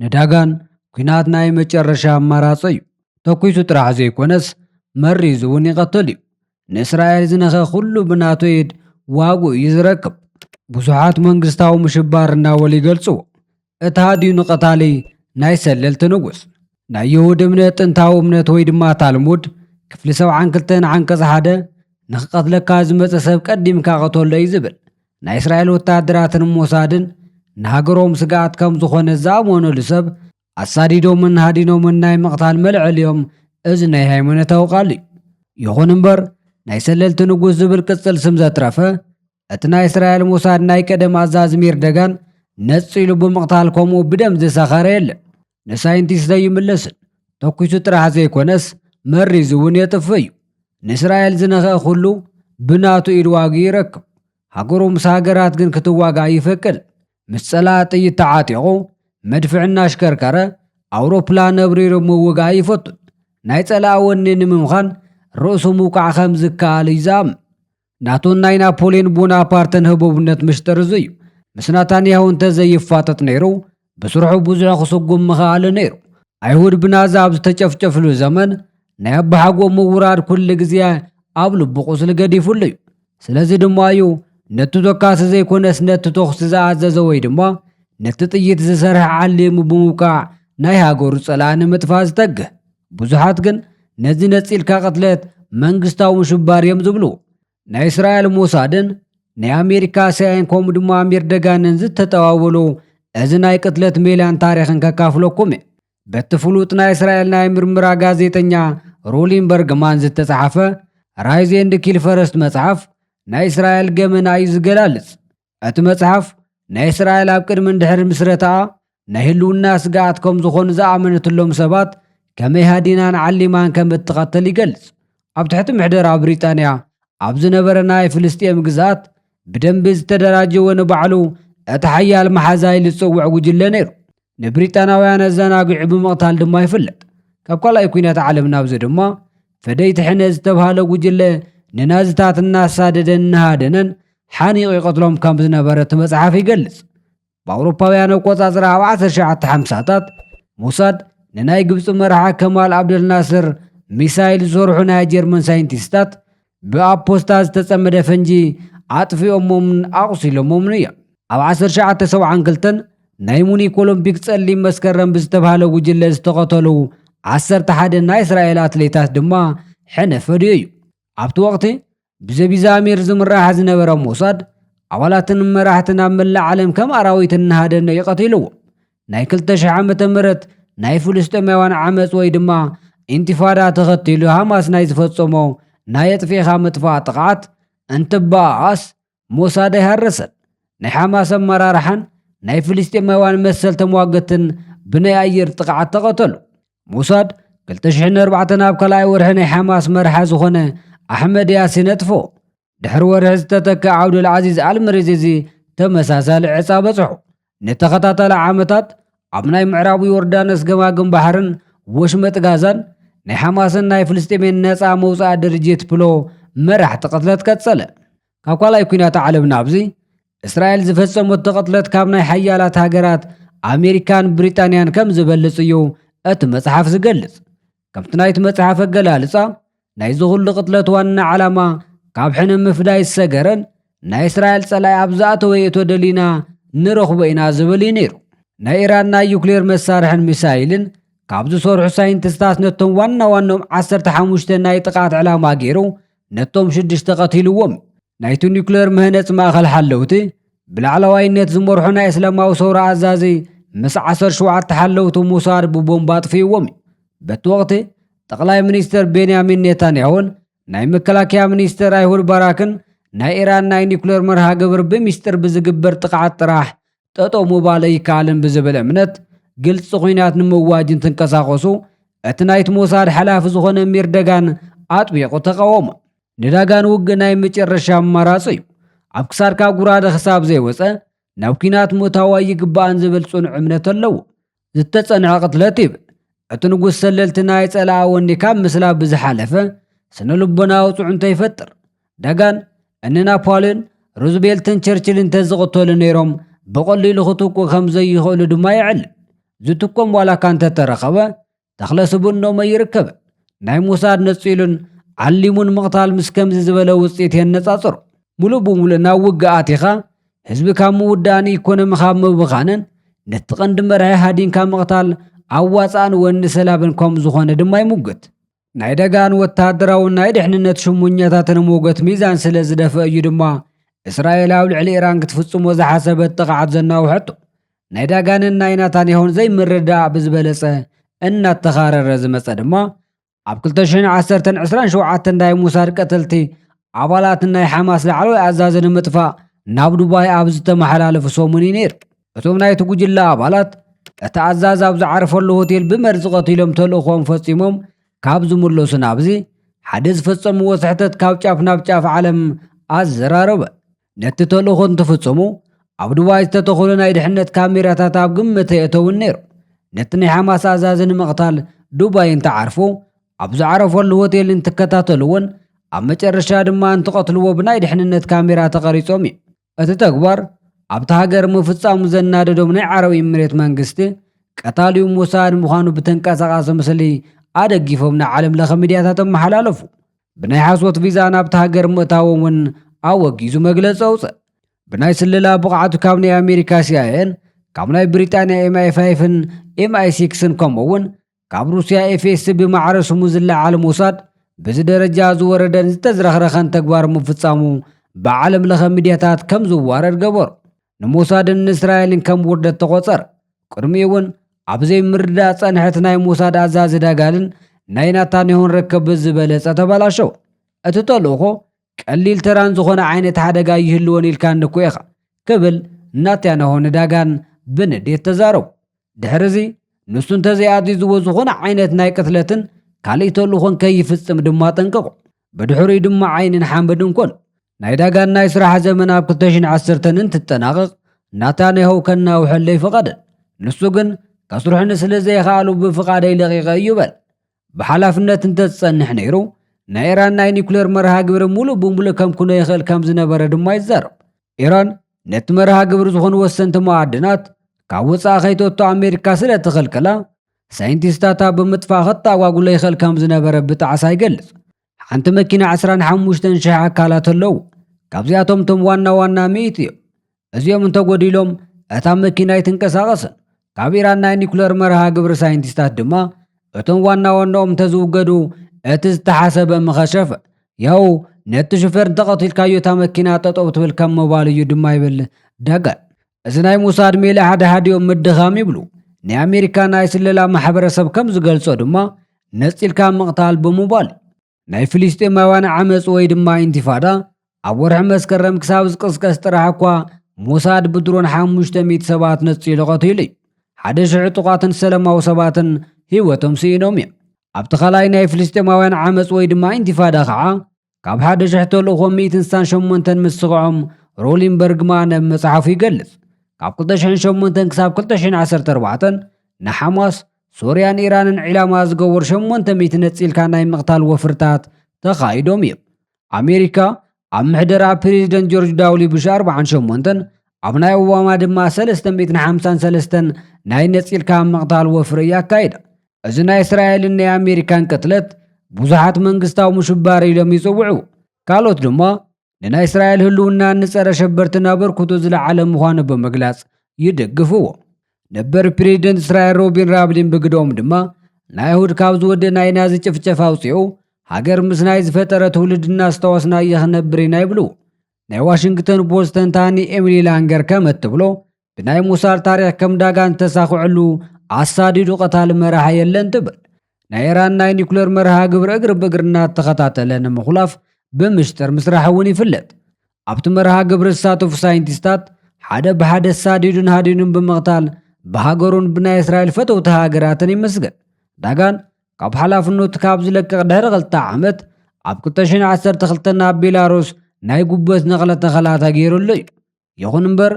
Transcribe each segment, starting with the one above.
ንዳጋን ኲናት ናይ መጨረሻ ኣማራጺ እዩ። ተኲሱ ጥራሕ ዘይኮነስ መሪዙ እውን ይቐትል እዩ። ንእስራኤል ዝነኸ ኩሉ ብናቱ ኢድ ዋግኡ እዩ ዝረክብ። ብዙሓት መንግስታዊ ምሽባር እናበሉ ይገልጽዎ። እቲ ሃዲዩ ንቐታሊ ናይ ሰለልቲ ንጉስ። ናይ ይሁድ እምነት ጥንታዊ እምነት ወይ ድማ ታልሙድ ክፍሊ ሰብዓን ክልተን ዓንቀጽ ሓደ ንኽቐትለካ ዝመጸ ሰብ ቀዲምካ ቐተሎ እዩ ዝብል። ናይ እስራኤል ወታደራትን ሞሳድን ንሃገሮም ስግኣት ከም ዝኾነ ዝኣመኑሉ ሰብ ኣሳዲዶምን ሃዲኖምን ናይ ምቕታል መልዕል እዮም። እዚ ናይ ሃይማኖታዊ ቃል እዩ። ይኹን እምበር ናይ ሰለልቲ ንጉስ ዝብል ቅጽል ስም ዘትረፈ እቲ ናይ እስራኤል ሞሳድ ናይ ቀደም ኣዛዚ ሚርደጋን ነጺሉ ብምቕታል ከምኡ ብደም ዝሰኸረ የለን። ንሳይንቲስት ኣይምለስን። ተኲሱ ጥራሕ ዘይኮነስ መሪዙ እውን የጥፍእ እዩ። ንእስራኤል ዝነኸ ኩሉ ብናቱ ኢድ ዋግኡ ይረክብ። ሃገሩ ምስ ሃገራት ግን ክትዋጋእ ይፈቅድ። ምስ ጸላእ ጥይት ተዓጢቑ መድፍዕና ኣሽከርከረ ኣውሮፕላን ኣብሪሩ ምውጋእ ይፈቱን። ናይ ጸላእ ወኒ ንምምኻን ርእሱ ምውቃዕ ከም ዝከኣል እዩ ዝኣምን። ናቱን ናይ ናፖልዮን ቦናፓርተን ህቡብነት ምሽጥር እዚ እዩ። ምስ ናታንያሁ እንተዘይፋጠጥ ነይሩ ብስርሑ ብዙሕ ክስጉም ምኸኣለ ነይሩ። ኣይሁድ ብናዚ ኣብ ዝተጨፍጨፍሉ ዘመን ናይ ኣባሓጎኦም ምውራድ ኩሉ ግዜ ኣብ ልቡ ቁስሊ ገዲፉሉ እዩ። ስለዚ ድማ እዩ ነቲ ዶካሲ ዘይኮነስ ነቲ ተኹሲ ዝኣዘዘ ወይ ድማ ነቲ ጥይት ዝሰርሕ ዓሊሙ ብምውቃዕ ናይ ሃገሩ ጸላኢ ንምጥፋእ ዝተግህ። ብዙሓት ግን ነዚ ነጺልካ ቅትለት መንግስታዊ ምሽባር እዮም ዝብልዎ። ናይ እስራኤል ሞሳድን ናይ ኣሜሪካ ሲኣይኤን ከምኡ ድማ ኣሚር ደጋንን ዝተጠዋወሉ እዚ ናይ ቅትለት ሜላን ታሪኽን ከካፍለኩም እየ። በቲ ፍሉጥ ናይ እስራኤል ናይ ምርምራ ጋዜጠኛ ሮሊን በርግማን ዝተጻሓፈ ራይዝ ኤንድ ኪል ፈረስት መጽሓፍ ናይ እስራኤል ገመና እዩ ዝገላልጽ። እቲ መጽሓፍ ናይ እስራኤል ኣብ ቅድምን ድሕሪ ምስረታኣ ናይ ህልውና ስግኣት ከም ዝኾኑ ዝኣመነትሎም ሰባት ከመይ ሃዲናን ዓሊማን ከም እትቐትል ይገልጽ። ኣብ ትሕቲ ምሕደራ ብሪጣንያ ኣብ ዝነበረ ናይ ፍልስጤም ግዝኣት ብደንቢ ዝተደራጀወ ንባዕሉ እቲ ሓያል መሓዛ ኢሉ ዝጽውዕ ጉጅለ ነይሩ። ንብሪጣናውያን ኣዘናጊዑ ብምቕታል ድማ ይፍለጥ። ካብ ካልኣይ ኲናት ዓለም ናብዚ ድማ ፈደይቲ ሕነ ዝተብሃለ ጉጅለ ንናዝታት እናሳደደን እናሃደነን ሓኒቑ ይቐትሎም ከም ዝነበረ እቲ መጽሓፍ ይገልጽ። ብኣውሮፓውያን ኣቆጻጽራ ኣብ ዓሰርተ ትሽዓተ ሓምሳታት ሞሳድ ንናይ ግብጺ መራሒ ከማል ኣብደል ናስር ሚሳይል ዝሰርሑ ናይ ጀርመን ሳይንቲስታት ብኣብ ፖስታ ዝተጸመደ ፈንጂ ኣጥፊኦሞምን ኣቑሲሎሞምን እዮም። ኣብ ዓሰርተ ትሽዓተ ሰብዓን ክልተን ናይ ሙኒክ ኦሎምፒክ ጸሊም መስከረም ብዝተባህለ ጉጅለ ዝተቐተሉ ዓሰርተ ሓደ ናይ እስራኤል ኣትሌታት ድማ ሕነ ፈድዩ እዩ። ኣብቲ ወቕቲ ብዘቢዛ ኣሚር ዝምራሕ ዝነበረ ሞሳድ ኣባላትን መራሕትን ኣብ መላእ ዓለም ከም ኣራዊት እናሃደነ እዩ ቀቲልዎ። ናይ ክልተ ሽሕ ዓመተ ምህረት ናይ ፍልስጤማውያን ዓመጽ ወይ ድማ ኢንቲፋዳ ተኸቲሉ ሃማስ ናይ ዝፈጸሞ ናይ ኣጥፊእኻ ምጥፋእ ጥቕዓት እንትበኣኣስ ሞሳድ ኣይሃረሰን። ናይ ሓማስ ኣመራርሓን ናይ ፍልስጤማውያን መሰል ተሟገትን ብናይ ኣየር ጥቕዓት ተቐተሉ። ሞሳድ ክልተ ሽሕን ኣርባዕተን ኣብ ካልኣይ ወርሒ ናይ ሓማስ መርሓ ዝኾነ ኣሕመድ ያሲን ኣጥፍኦ። ድሕሪ ወርሒ ዝተተክአ ዓብዱል ዓዚዝ ኣልመሪዚዚ ተመሳሳሊ ዕጻ በጽሑ። ንተኸታታሊ ዓመታት ኣብ ናይ ምዕራብ ዮርዳኖስ ገማግም ባሕርን ወሽመጥ ጋዛን ናይ ሓማስን ናይ ፍልስጤምን ነጻ መውጽኣ ድርጅት ፕሎ መራሕቲ ቅትለት ቀጸለ። ካብ ካልኣይ ኲናት ዓለም ናብዚ እስራኤል ዝፈጸመቶ ቅትለት ካብ ናይ ሓያላት ሃገራት ኣሜሪካን ብሪጣንያን ከም ዝበልጽ እዩ እቲ መጽሓፍ ዝገልጽ። ከምቲ ናይቲ መጽሓፍ ኣገላልጻ ናይዚ ኩሉ ቅትለት ዋና ዓላማ ካብ ሕነ ምፍዳይ ዝሰገረን ናይ እስራኤል ጸላኢ ኣብ ዝኣተወ የእቶ ደሊና ንረኽቦ ኢና ዝብል እዩ ነይሩ። ናይ ኢራን ናይ ዩክሌር መሳርሕን ሚሳይልን ካብ ዝሰርሑ ሳይንቲስታት ነቶም ዋና ዋኖም ዓሰርተ ሓሙሽተ ናይ ጥቕዓት ዕላማ ገይሩ ነቶም ሽዱሽተ ቀቲልዎም። ናይቲ ኒውክሌር መህነጺ ማእኸል ሓለውቲ ብላዕለዋይነት ዝመርሑ ናይ እስላማዊ ሰውራ ኣዛዚ ምስ ዓሰርተ ሸውዓተ ሓለውቲ ሞሳድ ብቦምባ ኣጥፊእዎም እዩ። በቲ ወቕቲ ጠቕላይ ሚኒስተር ቤንያሚን ኔታንያሁን ናይ መከላከያ ሚኒስተር ኣይሁድ ባራክን ናይ ኢራን ናይ ኒውክሌር መርሃ ግብር ብሚስጥር ብዝግበር ጥቕዓት ጥራሕ ጠጠው ምባል ኣይከኣልን ብዝብል እምነት ግልፂ ኹናት ንምእዋጅ እንትንቀሳቐሱ እቲ ናይቲ ሞሳድ ሓላፊ ዝኾነ ሚር ደጋን ኣጥቢቑ ተቃወሞ። ንዳጋን ውግእ ናይ መጨረሻ ኣማራፂ እዩ። ኣብ ክሳድካ ጉራደ ክሳብ ዘይወፀ ናብ ኲናት ምእታው ኣይግባእን ዝብል ፅኑዕ እምነት ኣለዎ። ዝተጸንዐ ቅትለት ይብል። እቲ ንጉስ ሰለልቲ ናይ ጸላኣ ወኒ ካብ ምስላብ ብዝሓለፈ ስነ ልቦናዊ ጽዕንቶ ይፈጥር። ዳጋን እኒ ናፖልዮን ሩዝቤልትን ቸርችልን እንተዝቕተሉ ነይሮም ብቐሊሉ ክትውቁ ከም ዘይኽእሉ ድማ የዕልል። ዝትኮም ዋላ እኳ እንተተረኸበ፣ ተኽለ ስብእኖም ኣይርከብን። ናይ ሞሳድ ነጺሉን ዓሊሙን ምቕታል ምስ ከምዚ ዝበለ ውጽኢት የነጻጽሮ። ሙሉእ ብሙሉእ ናብ ውግእ ኣቲኻ ህዝቢ ካብ ምውዳእን ኢኮኖሚ ካብ ምብኻንን ነቲ ቀንዲ መርሒ ሃዲንካ ምቕታል ኣዋጻእን ወኒ ሰላብን ከም ዝኾነ ድማ ይሙግት። ናይ ዳጋን ወተሃደራውን ናይ ድሕንነት ሽሙኛታትን ሞገት ሚዛን ስለ ዝደፍአ እዩ ድማ እስራኤል ኣብ ልዕሊ ኢራን ክትፍጽሞ ዝሓሰበት ጥቕዓት ዘናውሐቶ። ናይ ዳጋንን ናይ ናታንያሁን ዘይምርድዳእ ብዝበለጸ እናተኻረረ ዝመጸ ድማ ኣብ ክልተ ሽሕን ዓሰርተን ዕስራን ሸውዓተን ናይ ሞሳድ ቀተልቲ ኣባላትን ናይ ሓማስ ላዕለዋይ ኣዛዚ ንምጥፋእ ናብ ዱባይ ኣብ ዝተመሓላለፉ ሰሙን እዩ ነይሩ። እቶም ናይቲ ጉጅለ ኣባላት እቲ ኣዛዚ ኣብ ዝዓረፈሉ ሆቴል ብመርዚ ቀቲሎም ተልእኾም ፈጺሞም ካብ ዝምለሱ ናብዚ ሓደ ዝፈጸምዎ ስሕተት ካብ ጫፍ ናብ ጫፍ ዓለም ኣዘራረበ። ነቲ ተልእኾ እንትፍጽሙ ኣብ ዱባይ ዝተተኽሉ ናይ ድሕነት ካሜራታት ኣብ ግምት ኣየእተውን ነይሩ። ነቲ ናይ ሓማስ ኣዛዚ ንምቕታል ዱባይ እንትዓርፉ ኣብ ዝዓረፈሉ ሆቴል እንትከታተልዎን ኣብ መጨረሻ ድማ እንትቐትልዎ ብናይ ድሕንነት ካሜራ ተቐሪጾም እዩ። እቲ ተግባር ኣብቲ ሃገር ምፍጻሙ ዘናደዶም ናይ ዓረብ ኢምሬት መንግስቲ ቀታሊኡ ሞሳድ ምዃኑ ብተንቀሳቓሲ ምስሊ ኣደጊፎም ንዓለም ለኸ ሚድያታት ኣመሓላለፉ። ብናይ ሓሶት ቪዛ ናብቲ ሃገር ምእታዎም እውን ኣወጊዙ መግለጺ ኣውፅእ። ብናይ ስለላ ብቕዓቱ ካብ ናይ ኣሜሪካ ሲኣይኤን ካብ ናይ ብሪጣንያ ኤምኣይ ፋይፍን ኤምኣይ ሲክስን ከምኡ እውን ካብ ሩስያ ኤፍኤስቢ ማዕረ ስሙ ዝለዓል ሞሳድ በዚ ደረጃ ዝወረደን ዝተዝረኽረኸን ተግባር ምፍጻሙ ብዓለም ለኸ ሚድያታት ከም ዝዋረድ ገበሩ። ንሞሳድን ንእስራኤልን ከም ውርደት ተቖጸረ። ቅድሚኡ እውን ኣብ ዘይምርዳእ ጸንሐት ናይ ሞሳድ ኣዛዚ ዳጋልን ናይ ናታንያሁን ርክብ ብዝበለጸ ተበላሸወ። እቲ ተልእኾ ቀሊል ተራን ዝኾነ ዓይነት ሓደጋ ይህልዎን ኢልካ እንኮ ኢኻ ክብል ናታንያሁ ንዳጋን ብንዴት ተዛረቡ። ድሕሪ እዚ ንሱ እንተዘይኣዚዝዎ ዝኾነ ዓይነት ናይ ቅትለትን ካልእ ተልእኾን ከይፍጽም ድማ ጠንቀቑ። ብድሕሪኡ ድማ ዓይንን ሓመድን ኮኑ። ናይ ዳጋን ናይ ስራሕ ዘመን ኣብ ክልተ ሽሕን ዓሰርተን እንትጠናቐቕ ናታንያሁ ከናውሐሉ ኣይፈቐደን። ንሱ ግን ከስርሑኒ ስለ ዘይኸኣሉ ብፍቓደይ ለቒቐ እዩ በለ። ብሓላፍነት እንተዝጸንሕ ነይሩ ናይ ኢራን ናይ ኒኩሌር መርሃ ግብሪ ሙሉእ ብሙሉእ ከም ኩኖ ይኽእል ከም ዝነበረ ድማ ይዛረብ። ኢራን ነቲ መርሃ ግብሪ ዝኾኑ ወሰንቲ መኣድናት ካብ ወጻኢ ከይተቶ ኣሜሪካ ስለ እትኽልክላ ሳይንቲስታታ ብምጥፋእ ክተኣጓጉሎ ይኽእል ከም ዝነበረ ብጣዕሳ ይገልጽ። ሓንቲ መኪና ዕስራን ሓሙሽተን ሽሕ ኣካላት ኣለዉ። ካብዚኣቶም እቶም ዋና ዋና ሚእቲ እዮም። እዚኦም እንተጎዲሎም እታ መኪና ኣይትንቀሳቐስን። ካብ ኢራን ናይ ኒኩለር መርሃ ግብሪ ሳይንቲስታት ድማ እቶም ዋና ዋናኦም እንተዝውገዱ እቲ ዝተሓሰበ ምኸሸፈ። ያው ነቲ ሹፌር እንተቐቲልካዮ እታ መኪና ጠጠው ትብል ከም ምባል እዩ ድማ ይብል ዳጋን። እዚ ናይ ሞሳድ ሜላ ሓደ ሓዲኦም ምድኻም ይብሉ። ናይ ኣሜሪካ ናይ ስለላ ማሕበረሰብ ከም ዝገልጾ ድማ ነጺልካ ምቕታል ብምባል እዩ። ናይ ፍልስጤማውያን ዓመጽ ወይ ድማ ኢንቲፋዳ ኣብ ወርሒ መስከረም ክሳብ ዝቅስቀስ ጥራሕ እኳ ሞሳድ ብድሮን ሓሙሽተ ሚእቲ ሰባት ነጺሉ ቀቲሉ እዩ። ሓደ ሽሕ ዕጡቓትን ሰላማዊ ሰባትን ህይወቶም ስኢኖም እዮም። ኣብቲ ካልኣይ ናይ ፍልስጤማውያን ዓመጽ ወይ ድማ ኢንቲፋዳ ከዓ ካብ ሓደ ሽሕ ተልእኾ ሚእትን ስሳን ሸሞንተን ምስግዖም ሮሊንበርግ ማነ መጽሓፉ ይገልጽ። ካብ ክልተ ሽሕን ሸሞንተን ክሳብ ክልተ ሽሕን ዓሰርተ ኣርባዕተን ንሓማስ፣ ሶርያን ኢራንን ዒላማ ዝገበሩ ሸሞንተ ሚእቲ ነጺልካ ናይ ምቕታል ወፍርታት ተኻይዶም እዮም። ኣሜሪካ ኣብ ምሕደራ ፕሬዚደንት ጆርጅ ዳውሊ ቡሽ ኣርባዓን ሸሞንተን ኣብ ናይ ኦባማ ድማ ሰለስተ ሚእትን ሓምሳን ሰለስተን ናይ ነጺልካ ምቕታል ወፍሪ እያ ኣካይዳ። እዚ ናይ እስራኤልን ናይ ኣሜሪካን ቅትለት ብዙሓት መንግስታዊ ምሽባር ኢሎም ይጽውዕዎ። ካልኦት ድማ ንናይ እስራኤል ህልውናን ንጸረ ሸበርትን ኣበርክቶ ዝለዓለ ምዃኑ ብምግላጽ ይድግፍዎ። ነበር ፕሬዚደንት እስራኤል ሮቢን ራብሊን ብግደኦም ድማ ንኣይሁድ ካብ ዝወድእ ናይ ናዚ ጭፍጨፍ ኣውጺኡ ሃገር ምስ ናይ ዝፈጠረ ትውልዲ እናስታወስና እየ ክነብር ኢና ይብልዎ። ናይ ዋሽንግተን ፖስት ተንታኒ ኤሚሊ ላንገር ከም እትብሎ ብናይ ሞሳድ ታሪኽ ከም ዳጋን ዝተሳኽዐሉ ኣሳዲዱ ቀታሊ መራሒ የለን ትብል። ናይ ኢራን ናይ ኒኩሌር መርሃ ግብሪ እግሪ ብእግሪ እናተኸታተለ ንምኹላፍ ብምሽጥር ምስራሕ እውን ይፍለጥ። ኣብቲ መርሃ ግብሪ ዝሳተፉ ሳይንቲስታት ሓደ ብሓደ ሳዲዱን ሃዲኑን ብምቕታል ብሃገሩን ብናይ እስራኤል ፈተውቲ ሃገራትን ይመስገን። ዳጋን ካብ ሓላፍነቱ ካብ ዝለቅቕ ድሕሪ ክልተ ዓመት ኣብ ክልተ ሽሕን ዓሰርተ ክልተን ኣብ ቤላሩስ ናይ ጉበት ነቕለ ተኸላ ተገይሩሉ እዩ። ይኹን እምበር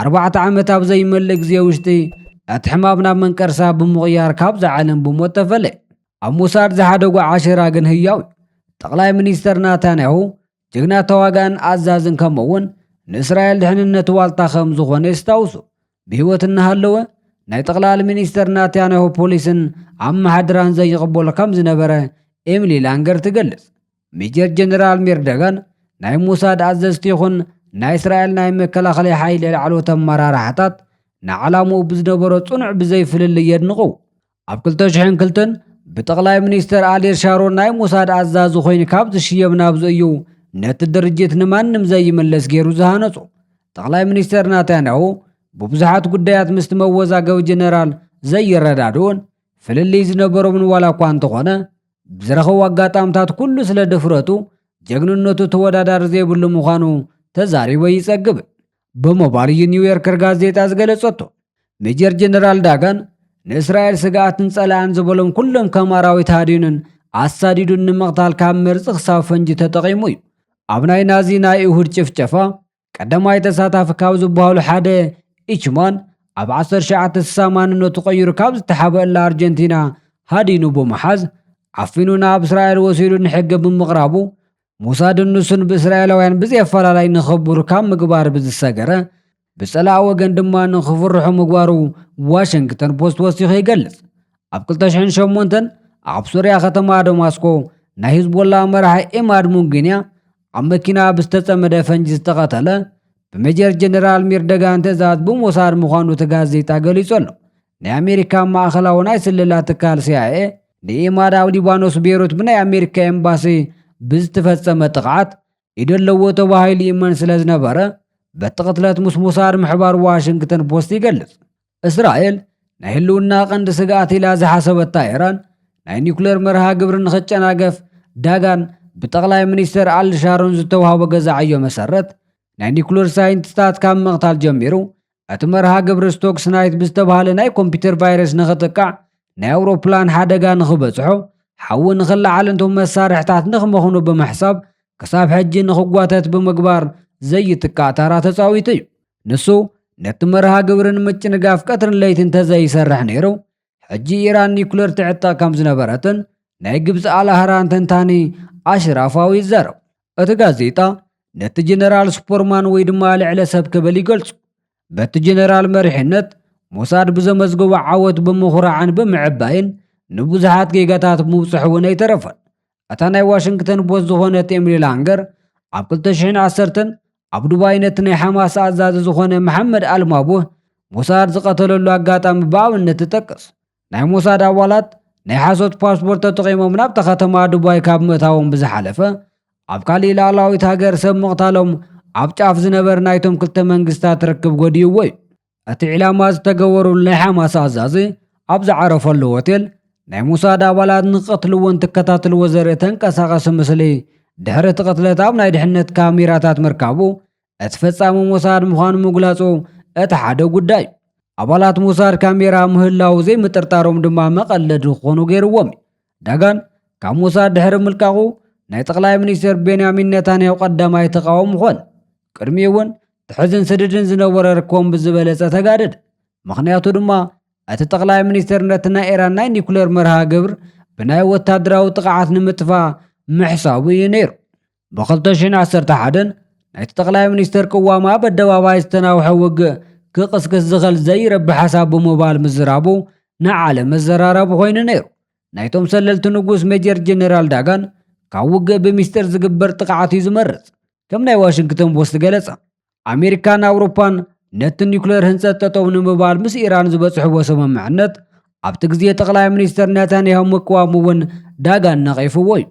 ኣርባዕተ ዓመት ኣብ ዘይመልእ ግዜ ውሽጢ እቲ ሕማም ናብ መንቀርሳ ብምቕያር ካብዛ ዓለም ብሞት ተፈለ። ኣብ ሞሳድ ዝሓደጎ ዓሸራ ግን ህያው እዩ። ጠቕላይ ሚኒስተር ናታንያሁ ጅግና ተዋጋእን ኣዛዝን ከምኡ እውን ንእስራኤል ድሕንነት ዋልታ ከም ዝኾነ የስታውሱ። ብህይወት እናሃለወ ናይ ጠቕላሊ ሚኒስተር ናታንያሁ ፖሊስን ኣመሓድራን ዘይቕበሎ ከም ዝነበረ ኤሚሊ ላንገር ትገልጽ። ሜጀር ጀነራል ሚርደጋን ናይ ሞሳድ ኣዘዝቲ ይኹን ናይ እስራኤል ናይ መከላኸሊ ሓይሊ ላዕለዎት ኣመራርሓታት ንዓላምኡ ብዝነበሮ ጽኑዕ ብዘይ ፍልልይ የድንቑ። ኣብ ክልተ ሽሕን ክልተን ብጠቕላይ ሚኒስተር ኣሪር ሻሮን ናይ ሞሳድ ኣዛዚ ኮይኑ ካብ ዝሽየም ናብዚ እዩ ነቲ ድርጅት ንማንም ዘይምለስ ገይሩ ዝሃነጾ። ጠቕላይ ሚኒስተር ናታንያሁ ብብዙሓት ጉዳያት ምስቲ መወዛገቢ ጀነራል ዘይረዳድኡን ፍልልይ ዝነበሮምን ዋላ እኳ እንተኾነ፣ ብዝረኸቦ ኣጋጣምታት ኩሉ ስለ ድፍረቱ፣ ጀግንነቱ ተወዳዳሪ ዘይብሉ ምዃኑ ተዛሪቦ ይጸግብ ብምባል እዩ ኒውዮርከር ጋዜጣ ዝገለጸቶ። ሜጀር ጀነራል ዳጋን ንእስራኤል ስግኣትን ጸላእን ዝበሎም ኩሎም ከም ኣራዊት ሃዲኑን ኣሳዲዱን ንምቕታል ካብ መርዚ ክሳብ ፈንጂ ተጠቒሙ እዩ። ኣብ ናይ ናዚ ናይ እሁድ ጭፍጨፋ ቀዳማይ ተሳታፊ ካብ ዝበሃሉ ሓደ ኢችማን ኣብ ዓሰርተ ትሽዓተ ስሳ ማንነቱ ቀይሩ ካብ ዝተሓበአላ ኣርጀንቲና ሃዲኑ ብምሓዝ ዓፊኑ ናብ እስራኤል ወሲዱ ንሕጊ ብምቕራቡ ሞሳድን ንሱን ብእስራኤላውያን ብዘይ ኣፈላላይ ንኽብሩ ካብ ምግባር ብዝሰገረ ብጸላእ ወገን ድማ ንኽፍርሑ ምግባሩ ዋሽንግተን ፖስት ወሲኹ ይገልጽ። ኣብ ክልተ ሽሕን ሸሞንተን ኣብ ሶርያ ከተማ ደማስቆ ናይ ሂዝቦላ መራሒ ኢማድ ሙንጊንያ ኣብ መኪና ብዝተጸመደ ፈንጂ ዝተቐተለ ብሜጀር ጀነራል ሚርደጋን ትእዛዝ ብሞሳድ ምዃኑ እቲ ጋዜጣ ገሊጹ ኣሎ። ናይ ኣሜሪካ ማእኸላዊ ናይ ስለላ ትካል ሲኣይኤ ንኢማድ ኣብ ሊባኖስ ቤሩት ብናይ ኣሜሪካ ኤምባሲ ብዝተፈጸመ ጥቕዓት ኢድ ኣለዎ ተባሂሉ ይእመን ስለ ዝነበረ በቲ ቅትለት ምስ ሞሳድ ምሕባር ዋሽንግተን ፖስት ይገልጽ። እስራኤል ናይ ህልውና ቀንዲ ስግኣት ኢላ ዝሓሰበታ ኢራን ናይ ኒኩሌር መርሃ ግብሪ ንኽጨናገፍ ዳጋን ብጠቕላይ ሚኒስተር ኣል ሻሮን ዝተዋህቦ ገዛ ዕዮ መሰረት ናይ ኒኩሌር ሳይንቲስታት ካብ ምቕታል ጀሚሩ እቲ መርሃ ግብሪ ስቶክስ ናይት ብዝተባህለ ናይ ኮምፒውተር ቫይረስ ንኽጥቃዕ ናይ ኣውሮፕላን ሓደጋ ንኽበጽሖ ሓዊ ንኽለዓል እንቶም መሳርሕታት ንኽመኽኑ ብምሕሳብ ክሳብ ሕጂ ንኽጓተት ብምግባር ዘይትካእ ታራ ተጻዊቱ እዩ። ንሱ ነቲ መርሃ ግብሪ ንምጭንጋፍ ቀትርን ለይትን እንተዘይሰርሕ ነይሩ ሕጂ ኢራን ኒኩለር ትዕጠቕ ከም ዝነበረትን ናይ ግብፂ ኣልኣህራን ተንታኒ ኣሽራፋዊ ይዛረብ። እቲ ጋዜጣ ነቲ ጀነራል ሱፐርማን ወይ ድማ ልዕለ ሰብ ክብል ይገልጹ። በቲ ጀነራል መሪሕነት ሞሳድ ብዘመዝገቦ ዓወት ብምኹራዕን ብምዕባይን ንብዙሓት ጌጋታት ምብፅሑ እውን ኣይተረፈን። እታ ናይ ዋሽንግተን ፖስት ዝኾነት ኤምሊ ላንገር ኣብ ክልተ ሽሕን ዓሰርተን ኣብ ዱባይ ነቲ ናይ ሓማስ ኣዛዚ ዝኾነ መሓመድ ኣልማቡህ ሞሳድ ዝቐተለሉ ኣጋጣሚ ብኣብነት ትጠቅስ። ናይ ሞሳድ ኣባላት ናይ ሓሶት ፓስፖርት ተጠቒሞም ናብታ ከተማ ዱባይ ካብ ምእታዎም ብዝሓለፈ ኣብ ካሊእ ላዕላዊት ሃገር ሰብ ምቕታሎም ኣብ ጫፍ ዝነበር ናይቶም ክልተ መንግስታት ርክብ ጎዲእዎ እዩ። እቲ ዕላማ ዝተገበሩሉ ናይ ሓማስ ኣዛዚ ኣብ ዝዓረፈሉ ሆቴል ናይ ሞሳድ ኣባላት ንክቐትልዎ እንትከታተልዎ ዘርኢ ተንቀሳቐሲ ምስሊ ድሕሪ እቲ ቅትለት ኣብ ናይ ድሕነት ካሜራታት ምርካቡ እቲ ፈጻሚ ሞሳድ ምዃኑ ምግላጹ እቲ ሓደ ጉዳይ እዩ። ኣባላት ሞሳድ ካሜራ ምህላው ዘይምጥርጣሮም ድማ መቐለዲ ክኾኑ ገይርዎም እዩ። ዳጋን ካብ ሞሳድ ድሕሪ ምልቃቑ ናይ ጠቕላይ ሚኒስትር ቤንያሚን ኔታንያሁ ቀዳማይ ተቓዋሚ ኾነ። ቅድሚኡ እውን ትሕዝን ስድድን ዝነበረ ርክቦም ብዝበለጸ ተጋደደ። ምኽንያቱ ድማ እቲ ጠቕላይ ሚኒስትር ነቲ ናይ ኢራን ናይ ኒኩሌር መርሃ ግብር ብናይ ወታደራዊ ጥቕዓት ንምጥፋእ ምሕሳቡ እዩ ነይሩ። ብ ክልተ ሽሕን ዓሰርተ ሓደን ናይቲ ጠቕላይ ሚኒስተር ቅዋም ኣብ ኣደባባይ ዝተናውሐ ውግእ ክቕስቅስ ዝኽእል ዘይረቢ ሓሳብ ብምባል ምዝራቡ ንዓለም መዘራረቢ ኮይኑ ነይሩ። ናይቶም ሰለልቲ ንጉስ ሜጀር ጀነራል ዳጋን ካብ ውግእ ብሚስጢር ዝግበር ጥቕዓት እዩ ዝመርጽ። ከም ናይ ዋሽንግተን ፖስት ገለጸ፣ ኣሜሪካን ኣውሮፓን ነቲ ኒኩሌር ህንጸት ጠጠው ንምባል ምስ ኢራን ዝበጽሕዎ ስምምዕነት ኣብቲ ግዜ ጠቕላይ ሚኒስተር ኔታንያሁ ምቅዋሙ እውን ዳጋን ነቒፍዎ እዩ።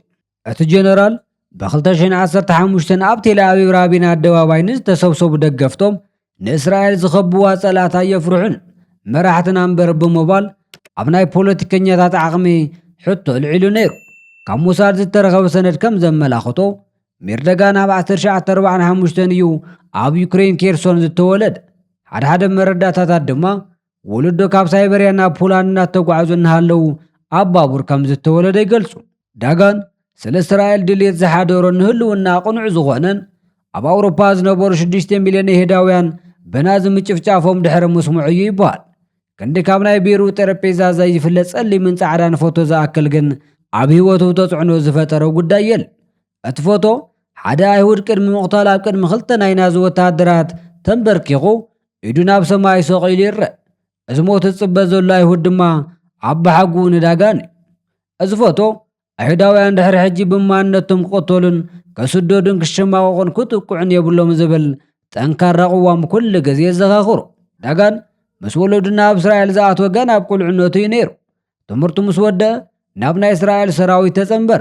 እቲ ጀነራል ብ ክልተ ሽሕን ዓሰርተ ሓሙሽተን ኣብ ቴል ኣቪቭ ራቢን ኣደባባይ ንዝተሰብሰቡ ደገፍቶም ንእስራኤል ዝኸብዋ ጸላእቲ ኣየፍርሑን መራሕትና እምበር ብምባል ኣብ ናይ ፖለቲከኛታት ዓቕሚ ሕቶ ኣልዒሉ ነይሩ። ካብ ሞሳድ ዝተረኸበ ሰነድ ከም ዘመላኽቶ ሚርደጋን ኣብ ዓሰርተ ትሽዓተ ኣርባዓን ሓሙሽተን እዩ ኣብ ዩክሬን ኬርሶን ዝተወለደ። ሓደ ሓደ መረዳእታታት ድማ ወለዶ ካብ ሳይበርያ ናብ ፖላንድ እናተጓዕዙ እናሃለዉ ኣብ ባቡር ከም ዝተወለደ ይገልጹ። ዳጋን ስለ እስራኤል ድልየት ዝሓደሮን ንህልውና ቅኑዕ ዝኾነን ኣብ ኣውሮፓ ዝነበሩ ሽዱሽተ ሚልዮን ይሁዳውያን ብናዚ ምጭፍጫፎም ድሕሪ ምስምዑ እዩ ይበሃል። ክንዲ ካብ ናይ ቢሮኡ ጠረጴዛ ዘይፍለ ጸሊምን ጻዕዳን ፎቶ ዝኣክል ግን ኣብ ህይወቱ ተጽዕኖ ዝፈጠረ ጉዳይ የለን። እቲ ፎቶ ሓደ ኣይሁድ ቅድሚ ምቕታል ኣብ ቅድሚ ክልተ ናይ ናዚ ወተሃደራት ተንበርኪኹ ኢዱ ናብ ሰማይ ሰቒሉ ይረአ። እዚ ሞት ዝጽበ ዘሎ ኣይሁድ ድማ ኣብ ብሓጉ ንዳጋን እዩ። እዚ ፎቶ፣ ኣይሁዳውያን ድሕሪ ሕጂ ብማንነቶም ክቕተሉን ክስደዱን ክሸማቐቑን ክጥቅዑን የብሎም ዝብል ጠንካራ ቅዋም ኩሉ ግዜ የዘኻኽሩ። ዳጋን ምስ ወለዱ ናብ እስራኤል ዝኣተወ ገና ኣብ ቁልዕነቱ እዩ ነይሩ። ትምህርቱ ምስ ወደ ናብ ናይ እስራኤል ሰራዊት ተጸንበረ።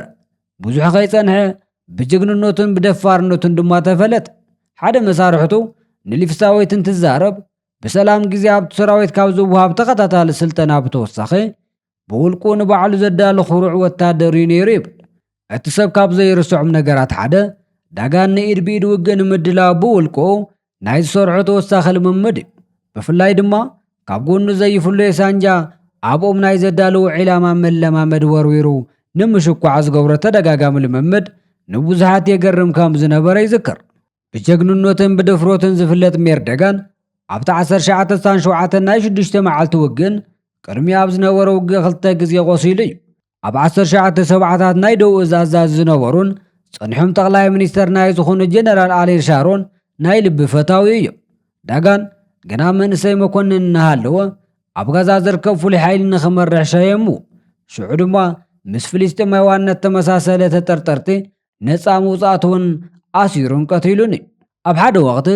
ብዙሕ ከይጸንሐ ብጅግንነቱን ብደፋርነቱን ድማ ተፈለጠ። ሓደ መሳርሕቱ ንሊፍሳዊት እንትዛረብ፣ ብሰላም ግዜ ኣብቲ ሰራዊት ካብ ዝወሃብ ተኸታታሊ ስልጠና ብተወሳኺ፣ ብውልቁ ንባዕሉ ዘዳሉ ኩሩዕ ወታደር እዩ ነይሩ ይብል። እቲ ሰብ ካብ ዘይርስዖም ነገራት ሓደ፣ ዳጋን ንኢድ ብኢድ ውግእ ንምድላው ብውልቁ ናይ ዝሰርሖ ተወሳኺ ልምምድ እዩ። ብፍላይ ድማ ካብ ጎኑ ዘይፍለዮ ሳንጃ ኣብ ኦም ናይ ዘዳለዎ ዒላማ መለማመዲ ወርዊሩ ንምሽኳዕ ዝገብሮ ተደጋጋሚ ልምምድ ንብዙሓት የገርም ከም ዝነበረ ይዝከር። ብጀግንነትን ብድፍረትን ዝፍለጥ ሜር ዳጋን ኣብቲ ዓሰርተ ትሽዓተ ስሳን ሸውዓተን ናይ ሽዱሽተ መዓልቲ ውግእን ቅድሚ ኣብ ዝነበረ ውግእ ክልተ ግዜ ቆሲሉ እዩ። ኣብ ዓሰርተ ትሽዓተ ሰብዓታት ናይ ደቡብ እዝ ኣዛዚ ዝነበሩን ጸኒሖም ጠቕላይ ሚኒስተር ናይ ዝኾኑ ጀነራል ኣሪል ሻሮን ናይ ልቢ ፈታዊ እዮም። ዳጋን ግና መንእሰይ መኮንን እናሃለወ ኣብ ጋዛ ዝርከብ ፍሉይ ሓይሊ ንኽመርሕ ሸየሙ። ሽዑ ድማ ምስ ፍልስጤማውያን እተመሳሰለ ተጠርጠርቲ ነጻ ምውጻእቲ እውን ኣሲሩን ቀቲሉን እዩ። ኣብ ሓደ ወቕቲ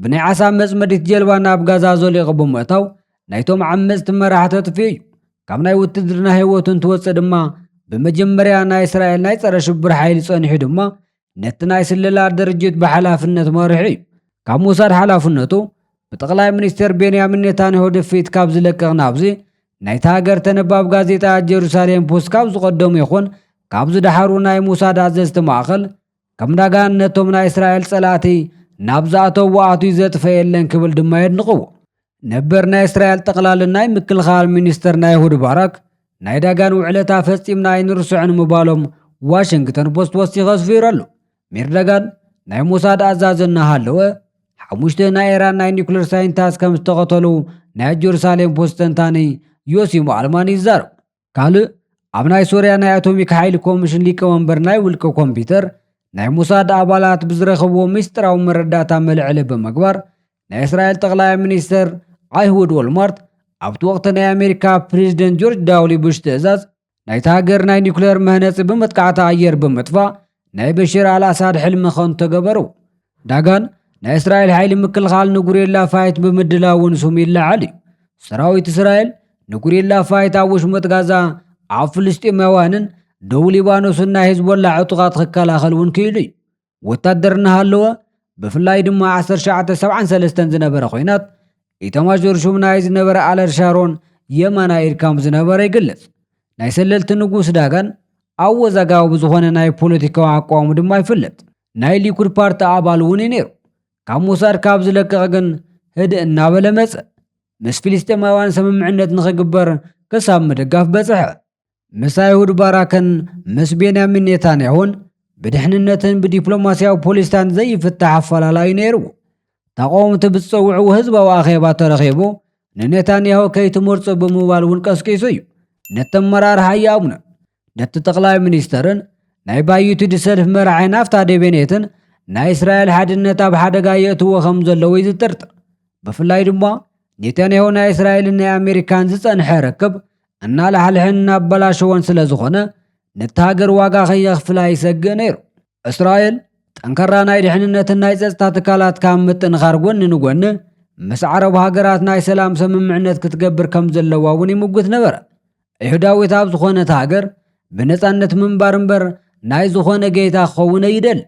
ብናይ ዓሳ መጽመዲት ጀልባ ናብ ጋዛ ዘሊቑ ብምእታው ናይቶም ዓመጽቲ መራሕቲ ኣጥፊኡ እዩ። ካብ ናይ ውትድርና ህይወቱ እንትወጽእ ድማ ብመጀመርያ ናይ እስራኤል ናይ ጸረ ሽብር ሓይሊ ጸኒሑ ድማ ነቲ ናይ ስለላ ድርጅት ብሓላፍነት መሪሑ እዩ። ካብ ሞሳድ ሓላፍነቱ ብጠቕላይ ሚኒስተር ቤንያሚን ኔታንያሁ ድፍኢት ካብ ዝለቅቕ ናብዚ ናይታ ሃገር ተነባብ ጋዜጣ ጀሩሳሌም ፖስት ካብ ዝቐደሙ ይኹን ካብ ዝደሓሩ ናይ ሞሳድ ኣዘዝቲ ማእኸል ከም ዳጋን ነቶም ናይ እስራኤል ጸላእቲ ናብ ዝኣተዎ ኣትዩ ዘጥፈ የለን ክብል ድማ የድንቕዎ። ነበር ናይ እስራኤል ጠቕላልን ናይ ምክልኻል ሚኒስተር ናይ ኣይሁድ ባራክ ናይ ዳጋን ውዕለታ ፈጺምና ኣይንርስዖን ምባሎም ዋሽንግተን ፖስት ወሲኹ ኣስፊሩ ኣሎ። ሜር ዳጋን ናይ ሞሳድ ኣዛዚ እናሃለወ ሓሙሽተ ናይ ኢራን ናይ ኒውክሌር ሳይንቲስት ከም ዝተቐተሉ ናይ ጀሩሳሌም ፖስት ተንታኒ ዮሲ ማልማን ይዛረብ። ካልእ ኣብ ናይ ሶርያ ናይ ኣቶሚክ ሓይሊ ኮሚሽን ሊቀመንበር ናይ ውልቂ ኮምፒውተር ናይ ሞሳድ ኣባላት ብዝረኸብዎ ምስጢራዊ መረዳእታ መልዕሊ ብምግባር ናይ እስራኤል ጠቕላይ ሚኒስተር ኣይሁድ ኦልማርት ኣብቲ ወቕቲ ናይ ኣሜሪካ ፕሬዚደንት ጆርጅ ዳብልዩ ቡሽ ትእዛዝ ናይታ ሃገር ናይ ኒውክሌር መህነፂ ብመጥቃዕቲ ኣየር ብምጥፋእ ናይ በሽር ኣልኣሳድ ሕልሚ ከንቱ ተገበሩ። ዳጋን ናይ እስራኤል ሓይሊ ምክልኻል ንጉሪላ ፋይት ብምድላው እውን ስሙ ይለዓል እዩ። ሰራዊት እስራኤል ንጉሪላ ፋይት ኣብ ውሽመጥ ጋዛ ኣብ ፍልስጤማውያንን ደቡብ ሊባኖስን ናይ ሂዝቦላ ዕጡቓት ክከላኸል እውን ክኢሉ እዩ። ወታደር እናሃለወ ብፍላይ ድማ ዓሰርተ ትሽዓተ ሰብዓን ሰለስተን ዝነበረ ኲናት ኢታማዦር ሹም ናይ ዝነበረ ኣለር ሻሮን የማናይ ኢድ ከም ዝነበረ ይግለጽ። ናይ ሰለልቲ ንጉስ ዳጋን ኣወዛጋቢ ብዝኾነ ናይ ፖለቲካዊ ኣቋሙ ድማ ይፍለጥ። ናይ ሊኩድ ፓርቲ ኣባል እውን እዩ ነይሩ። ካብ ሞሳድ ካብ ዝለቅቕ ግን ህድእ እናበለ መጸ። ምስ ፊልስጤማውያን ስምምዕነት ንኽግበር ክሳብ ምድጋፍ በጽሐ። ምስ ኣይሁድ ባራክን ምስ ቤንያሚን ኔታንያሁን ብድሕንነትን ብዲፕሎማስያዊ ፖሊስታን ዘይፍታሕ ኣፈላላዩ ነይርዎ። ተቓወምቲ ብዝጸውዕዎ ህዝባዊ ኣኼባ ተረኺቡ ንኔታንያሁ ከይትመርጾ ብምባል እውን ቀስቂሱ እዩ። ነቲ ኣመራርሓ ይኣምኖ። ነቲ ጠቕላይ ሚኒስተርን ናይ ባዩቲ ድሰልፍ መራሒ ናፍታሊ ቤኔትን ናይ እስራኤል ሓድነት ኣብ ሓደጋ የእትዎ ከም ዘለዉ እዩ ዝጥርጥር። ብፍላይ ድማ ኔታንያሁ ናይ እስራኤልን ናይ ኣሜሪካን ዝጸንሐ ርክብ እናላሕልሐን እናበላሸወን ስለ ዝኾነ ነቲ ሃገር ዋጋ ከየኽፍላ ይሰግእ ነይሩ። እስራኤል ጠንካራ ናይ ድሕንነትን ናይ ጸጥታ ትካላት ካብ ምጥንኻር ጎኒ ንጎኒ ምስ ዓረብ ሃገራት ናይ ሰላም ስምምዕነት ክትገብር ከም ዘለዋ እውን ይምጉት ነበረ። ኣይሁዳዊት ኣብ ዝኾነት ሃገር ብነጻነት ምንባር እምበር ናይ ዝኾነ ጌታ ክኸውን ኣይደል።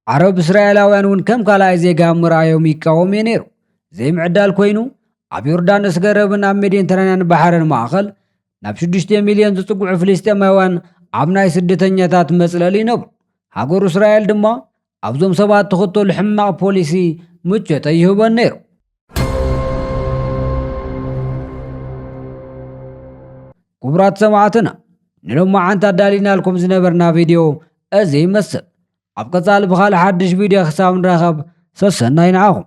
ዓረብ እስራኤላውያን እውን ከም ካልኣይ ዜጋ ምርኣዮም ይቃወም እዩ ነይሩ። ዘይምዕዳል ኮይኑ ኣብ ዮርዳኖስ ገረብን ኣብ ሜዲተራንያን ባሕርን ማእኸል ናብ ሽዱሽተ ሚልዮን ዝጽግዑ ፍልስጤማውያን ኣብ ናይ ስደተኛታት መጽለሊ ይነብሩ። ሃገሩ እስራኤል ድማ ኣብዞም ሰባት ትኽተሉ ሕማቕ ፖሊሲ ምቾት ኣይህቦን ነይሩ። ክቡራት ሰማዕትና፣ ንሎማዓንቲ ኣዳሊናልኩም ዝነበርና ቪድዮ እዚ ይመስል። ኣብ ቀጻሊ ብኻልእ ሓድሽ ቪድዮ ክሳብ ንራኸብ ሰሰናይ ንዓኹም።